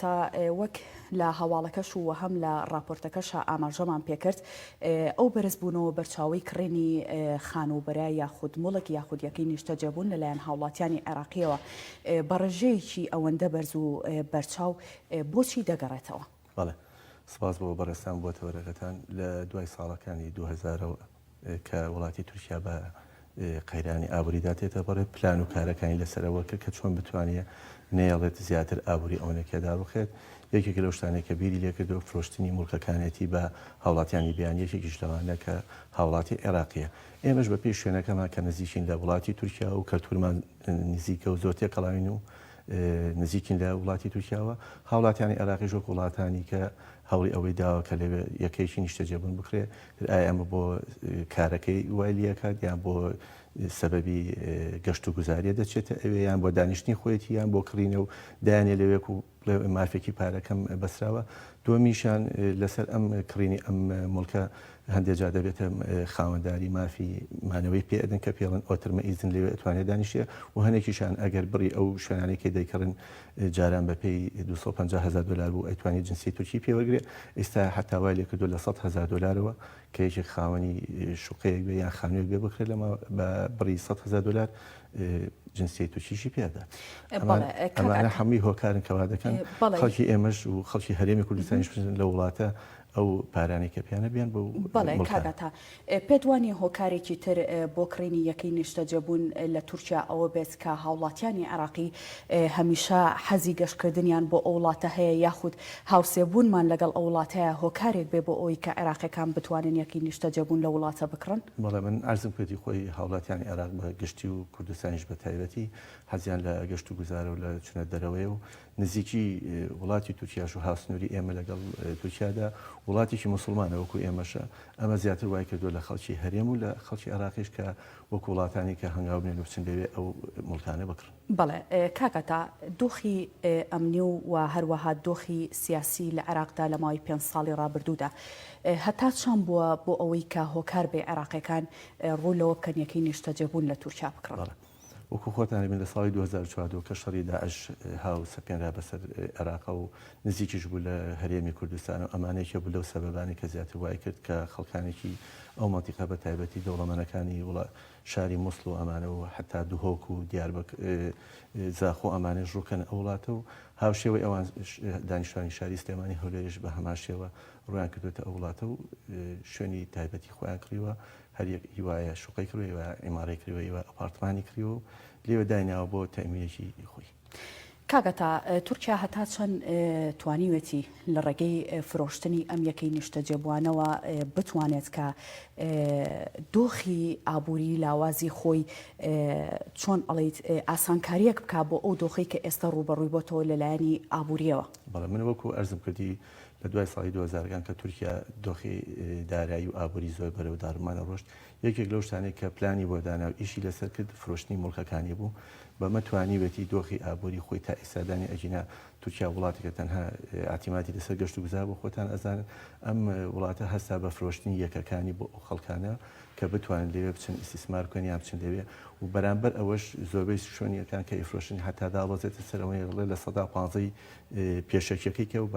تا وەک لە هەواڵەکەش و هەم لە ڕاپۆرتەکەشا ئاماژەمان پێکرد، ئەو بەرزبوونەوە بەرچاوەی کڕینی خانووبەرە یاخود موڵک یاخود یەکەی نیشتەجێبوون لەلایەن هاوڵاتیانی عێراقییەوە بە ڕێژەیەکی ئەوەندە بەرز و بەرچاو بۆچی دەگەڕێتەوە؟ بەڵێ سپاس بۆ بەڕێزتان بۆ تەوەرەکەتان. لە دوای ساڵەکانی 2000ەوە کە وڵاتی تورکیا بە قەیرانی ئابووریدا تێتەپەڕێ، پلان و کارەکانی لەسەر ئەوە کرد کە چۆن بتوانێ نەیەڵێت زیاتر ئابووری ئەوەنەکە داڕوخێت. یەکێک لەو شتانەی کە بیری لێکردەوە فرۆشتنی موڵکەکانێتی بە هاوڵاتیانی بیانی، یەکێکیش لەوانە کە هاوڵاتی عێراقییە. ئێمەش بەپێی شوێنەکەمان کە نزیکین لە وڵاتی تورکیا و کەلتورمان نزیکە و زۆر تێکەڵاوین و نزیکین لە وڵاتی تورکیاوە، هاوڵاتیانی عێراقیش وەک وڵاتانی کە هەوڵی ئەوەی داوە کە لەوێ یەکەیەکی نیشتەجێبوون بکرێ، ئایا ئەمە بۆ کارەکەی وای لێکات یان بۆ سەبەبی گەشت و گوزاریە دەچێتە ئەوێ یان بۆ دانیشتنی خۆیەتی یان بۆ کڕینە و دایانێ لەوێک و بڵێ مافێکی پارەکەم بەسراوە. دووەمیشیان لەسەر ئەم کڕینی ئەم موڵکە هەندێ جار دەبێتە خاوەنداری مافی مانەوەی پێ ئەدەن کە پێڵن ئۆترمە ئیزن لەوێ ئەتوانێت دانیشێ و هەنێکیشان ئەگەر بڕی ئەو شوێنانەی کە دەیکڕن جاران بە پێی 250 هەزار دلار بوو ئەیتوانی جنسی تورکی پێ وەرگرێ ئێستا حتا وای لێکردو لە 100 هەزار دلارەوە کە یەکێک خاوەنی شوقەیەک بێ یان خانوویەک بێ بکرێت لە بە بڕی 100 هەزار دلار جنسیەی تورکیشی پێ ئەدات. ئەمانە هەمووی هۆکارن کە وا دەکەن خەڵکی ئێمەش و خەڵکی هەرێمی کوردستانیش بچن لەو وڵاتە ئەو پارانەی کە پێیانە بیان بەو بەڵێ کاک عەتا پێت وانیە هۆکارێکی تر بۆ کڕینی یەکەی نیشتەجێبوون لە تورکیا ئەوە بێت کە هاوڵاتیانی عێراقی هەمیشە حەزی گەشتکردنیان بۆ ئەو وڵاتە هەیە یاخود هاوسێبوونمان لەگەڵ ئەو وڵاتەیە هۆکارێک بێ بۆ ئەوەی کە عێراقیەکان بتوانن یەکەی نیشتەجێبوون لەو وڵاتە بکڕن؟ بەڵێ من عەرزم کردی خۆی هاوڵاتیانی عێراق بە گشتی و کوردستانیش بە تایبەتی حەزیان لە گەشت و گوزارە و لە چونە دەرەوەیە و نزیکی وڵاتی تورکیاش و هاوسنووری ئێمە لەگەڵ تورکیادا وڵاتێکی موسڵمانە وەکو ئێمەشە ئەمە زیاتر وای کردووە لە خەڵکی هەرێم و لە خەڵکی عێراقیش کە وەکو وڵاتانی کە هەنگاو بنێن و بچن لەوێ ئەو موڵکانە بکڕن. بەڵێ کاک عەتا، دۆخی ئەمنی و و هەروەها دۆخی سیاسی لە عێراقدا لە ماوەی پێنج ساڵی ڕابردوودا هەتا چەند بووە بۆ ئەوەی کە هۆکار بێ عێراقیەکان ڕوو لەوە بکەن یەکەی نیشتەجێبوون لە تورکیا بکڕن؟ بەڵێ وەکو خۆتان ئەبین لە ساڵی 2014 کە شەڕی داعش هاو سەپێنرا بەسەر عێراقە و نزیکیش بوو لە هەرێمی کوردستان و ئەمانە یەکێک بوو لەو سەبەبانەی کە زیاتر وای کرد کە خەڵکانێکی ئەو مەنتیقە بە تایبەتی دەوڵەمەنەکانی وڵا شاری موسڵ و ئەمانە و حەتا دهۆک و دیاربەک زاخۆ ئەمانەش ڕووکەنە ئەو وڵاتە و هاوشێوەی ئەوان دانیشتوانی شاری سلێمانی هەولێریش بە هەمان شێوە ڕوویان کردوێتە ئەو وڵاتە و شوێنی تایبەتی خۆیان کڕیوە هەر یەک هیوایە شوقەی کڕیوە هیوایە عیمارەی کڕیوە هیوایە ئەپارتمانی کڕیوە و لێوە دایناوە بۆ تەئمینێکی خۆی. کاک عەتا، تورکیا هەتا چەند توانیوێتی لە ڕێگەی فرۆشتنی ئەم یەکەی نیشتەجێبووانەوە بتوانێت کە دۆخی ئابووری لاوازی خۆی چۆن ئەڵێیت ئاسانکارییەک بکا بۆ ئەو دۆخەی کە ئێستا ڕووبەڕووی بۆتەوە لە لایەنی ئابوورییەوە؟ بەڵێ من وەکوو عەرزم کردی لە دوای ساڵی 2000 ەکان کە تورکیا دۆخی دارایی و ئابووری زۆر بەرەو داڕمانە ڕۆشت یەکێک لەو شتانەی کە پلانی بۆ دانا و ئیشی لەسەر کرد فرۆشتنی موڵکەکانی بوو، بەمە توانیوێتی دۆخی ئابووری خۆی تا ئیستا دانێ، ئەگینا تورکیا وڵاتێکە تەنها ئیعتیمادی لەسەر گەشت و گوزار بوو، خۆتان ئەزانن ئەم وڵاتە هەستا بە فرۆشتنی یەکەکانی بۆ ئەو خەڵکانە کە بتوانن لەوێ بچن ئیستیسمار بکەن یان بچن لەوێ و بەرامبەر ئەوەش زۆربەی شوێنیەکان کە ئیفرۆشن هەتا دابەزێتە سەر ئەوەی ڵێ 15% پێشەکیەکەی کە و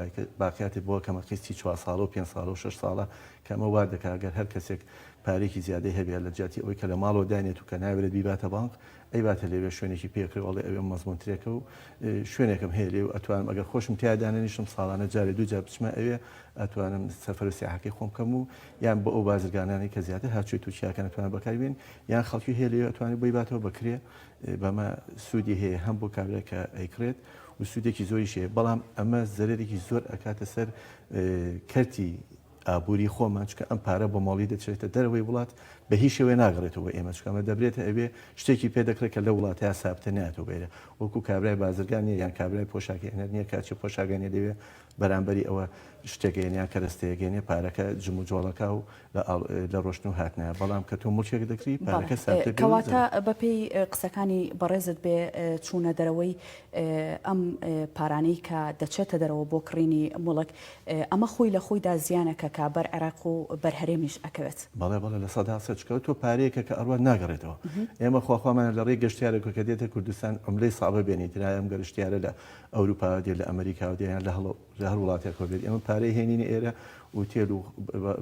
باقیاتی بۆ کەمە قیستی چوار ساڵە و پێنج ساڵە و شەش ساڵە کە ئەمە وا دەکا گەر هەر کەسێک پارەیەکی زیادەی هەبێ لە جیاتی ئەوەی کە لە ماڵەوە داینێت و کە ناوێرێت بیباتە بانق ئەیباتە لەوێ شوێنێکی پێ کرێ ئەڵێ ئەوێ مەزموونترێکە و شوێنێکم هەیە لێ و ئەتوانم ئەگەر خۆشم تیا دانەنیشم ساڵانە جارێ دوو جار بچمە ئەوێ ئەتوانم سەفەر و سیاحەکەی خۆم بکەم و یان بۆ ئەو بازرگانانەی کە زیاتر هاتووی تورکیاکەن ئەتوانن بەکاری بێن یان خەڵکی هەیە لەوێ ئەتوانێت بۆی باتەوە بەکرێ بەمە سوودی هەیە هەم بۆ کابرای کە ئەیکڕێت و سوودێکی زۆریش هەیە بەڵام ئەمە زەرەرێکی زۆر ئەکاتە سەر کەرتی ئابووری خۆمان چونکە ئەم پارە بۆ مۆڵی دەچێتە دەرەوەی وڵات بە هیچ شێوەیە ناگەڕێتەوە بۆ ئێمە چونکە ئەمە دەبرێتە ئەوێ شتێکی پێ دەکرێت کە لەو وڵاتەیا سابتە نایەتەوە بۆ ئێرە وەکو کابرای بازرگان نییە یان کابرای پۆشاکهێنەر نییە کە ئەچێ پۆشاکهێنێ دەوێ بەرامبەری ئەوە شتێک هێنێ یان کەرەستەیەک هێنێ پارەکە جموجۆڵەکە و لە ڕۆشتن و هاتنایە بەڵام کە تۆ موڵکێک دەکری پارەکە سابتە بێ و کەواتە بەپێی قسەکانی بەڕێزت بێ چوونە دەرەوەی ئەم پارانەی کە دەچێتە دەرەوە بۆ کڕینی موڵک ئەمە خۆی لە خۆیدا زیانەکە. کە بەر عێراق و بەر هەرێمیش ئەکەوێت. بەڵێ بەڵێ 100% چکە تۆ پارەیەکە کە ئەڕوات ناگەڕێتەوە. ئێمە خواخوامانە لە ڕێی گەشتیارێکەوە کە دێتە کوردستان عوملەی سەعبە بێنیت رایە ئەم گەشتیارە لە ئەوروپاوە دێت لە ئەمەریکاوە دێت یان لە هەڵ لە هەر وڵاتێکەوە بێت ئێمە پارەی هێنینە ئێرە ئوتێل و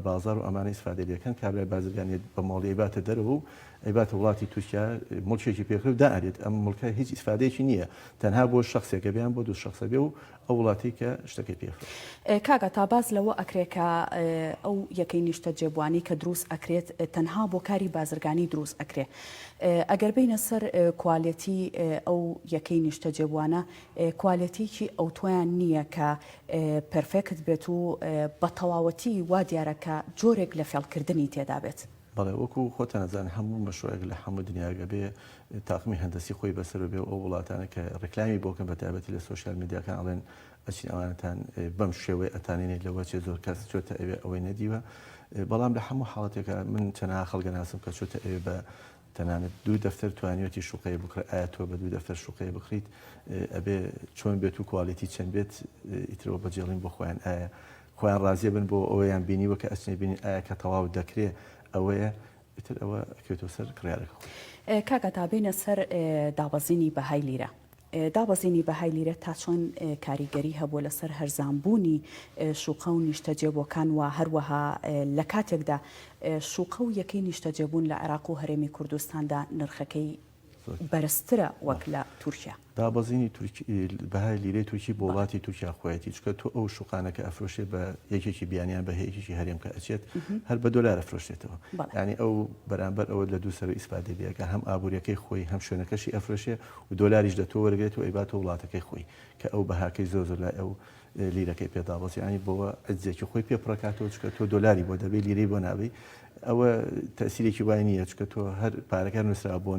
بازاڕ و ئەمانە ئیسفادەی لێکەن کابرای بازرگان یەت بە مۆڵی ئەیباتە دەرەوە و ئەیباتە وڵاتی تورکیا موڵکێکی پێکرد و دائەنێت ئەم موڵکە هیچ ئیسفادەیەکی نییە تەنها بۆ شەخسێکە بێ یان بۆ دوو شەخسە بێ و ئەو وڵاتەی کە شتەکەی پێ فرۆشت. کاک عەتا باس لەوە ئەکرێ کە ئەو یەکەی نیشتەجێبوانەی کە دروست ئەکرێت تەنها بۆ کاری بازرگانی دروست ئەکرێ ئەگەر بێینە سەر کوالێتی ئەو یەکەی نیشتەجێبوانە کوالێتیەکی ئەوتۆیان نییە کە perfect بێت و بە تەواوەتی وا دیارە کە جۆرێک لە فێڵکردنی تێدا بێت. بەڵێ وەکو خۆتان ئەزانن هەموو مەشروعێک لە هەموو دنیایەک ئەبێ تاقمی هەندەسی خۆی بەسەرەوە بێ و ئەو وڵاتانە کە ڕیکلامی بۆ کەن بە تایبەتی لە سۆشیال میدیاکان ئەڵێن ئەچین ئەوانەتان بەم شێوەی ئەتانێنێ لەوە چێ زۆر کەس چۆتە ئەوێ ئەوەی نەدیوە بەڵام لە هەموو حاڵەتێکا من چەنەها خەڵک ئەناسم کە چۆتە ئەوێ بە تەنانەت دوو دەفتەر توانیوەتی شوقەیە بکڕێ ئایا تۆ بە دوو دەفتەر شوقەیە بکڕیت ئەبێ چۆن بێت و quality چەند بێت ئیترەوە بەجێڵین بۆ خۆیان ئایا خۆیان ڕازیە بن بۆ ئەوەیان بینیوە کە ئەچنە بینین ئایا کە تەواو دەکرێ ئەوەیە ئیتر ئەوە ئەکەوێتەوە سەر کڕیارەکە خۆی. کاک عەتا بێینە سەر دابەزینی بەهای لیرە. دابەزینی بەهای لیرە تا چۆن کاریگەری هەبووە لەسەر هەرزانبوونی شوقە و نیشتەجێبووەکان و هەروەها لە کاتێکدا شوقە و یەکەی نیشتەجێبوون لە عێراق و هەرێمی کوردستاندا نرخەکەی بەرزترە وەک لە تورکیا. دابەزینی بەهای لیرەی تورکی بۆ وڵاتی تورکیا خۆیەتی چونکە تۆ ئەو شوقانە کە ئەفرۆشێ بە یەکێکی بیانی یان بە یەکێکی هەرێم کە ئەچێت هەر بە دۆلار ئەفرۆشێتەوە یانی ئەو بەرامبەر ئەوە لە دوو سەر ئیسفادەی لێ ئەکا هەم ئابووریەکەی خۆی هەم شوێنەکەشی ئەفرۆشێ و دۆلاریش لە تۆ وەرگێت و ئەیباتەوە وڵاتەکەی خۆی کە ئەو بەهاکەی زۆر زۆر لای ئەو لیرەکەی پێ دابەزی یانی بۆوە عجزێکی خۆی پێ پڕەکاتەوە چونکە تۆ دۆلاری بۆ دەبەی لیرەی بۆ نابەی ئەوە تەسیرێکی وای نییە چونکە تۆ هەر پارەکە نووسرا بۆ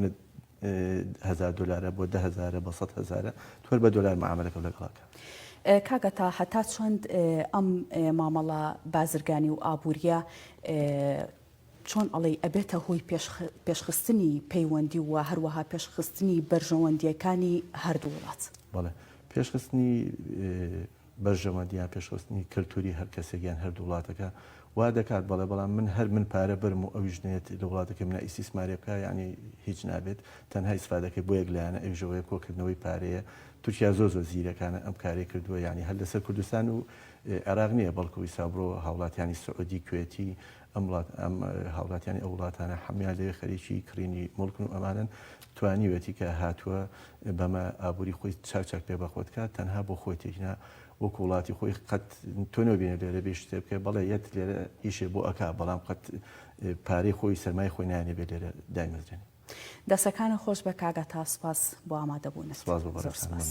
هەزار دۆلارە بۆ دە هەزارە بە سەد هەزارە تۆ هەر بە دۆلار معامەلەکەو لەگەڵا کە. کاک عەتا هەتا چەند ئەم مامەڵە بازرگانی و ئابووریە چۆن ئەڵێی ئەبێتە هۆی پێشخستنی پەیوەندی و هەروەها پێشخستنی بەرژەوەندییەکانی هەردوو وڵات؟ بەڵێ پێشخستنی بەرژەوەندی یان پێشخستنی کەلتوری هەر کەسێک یان هەردوو وڵاتەکە وا دەکات بەڵێ بەڵام من هەر من پارە بەرم و ئەویش نێت لە وڵاتەکەی منا ئیستیسمارێ بکا یانی هیچ نابێت تەنها ئیسفادەکەی بۆ یەک لایەنە ئەویش ئەوەیە کۆکردنەوەی پارەیە تورکیا زۆر زۆر زیرەکانە ئەم کارەی کردووە یانی هەر لەسەر کوردستان و عێراق نییە بەڵکو ئیسا بڕۆ هاوڵاتیانی سعودی کوێتی ئەم وڵات ئەم هاوڵاتیانی ئەو وڵاتانە حەمیان لەوێ خەریکی کڕینی موڵکن و ئەمانەن توانیوێتی کە هاتووە بەمە ئابووری خۆی چاک چاک پێ بەخۆت کات تەنها بۆ خۆی تێکنا وەکو وڵاتی خۆی قەت تۆ نەبینە لێرە بێ شتێ بکە بەڵێ یەت لێرە ئیشێ بۆ ئەکا بەڵام قەت پارەی خۆی سەرمای خۆی نانێ بێ لێرە دایمەزرێنێ. دەسەکانت خۆش بێ کاک عەتا سوپاس بۆ ئامادەبوونت. سپاس بۆ بەڕێزتان. زۆر سپاس.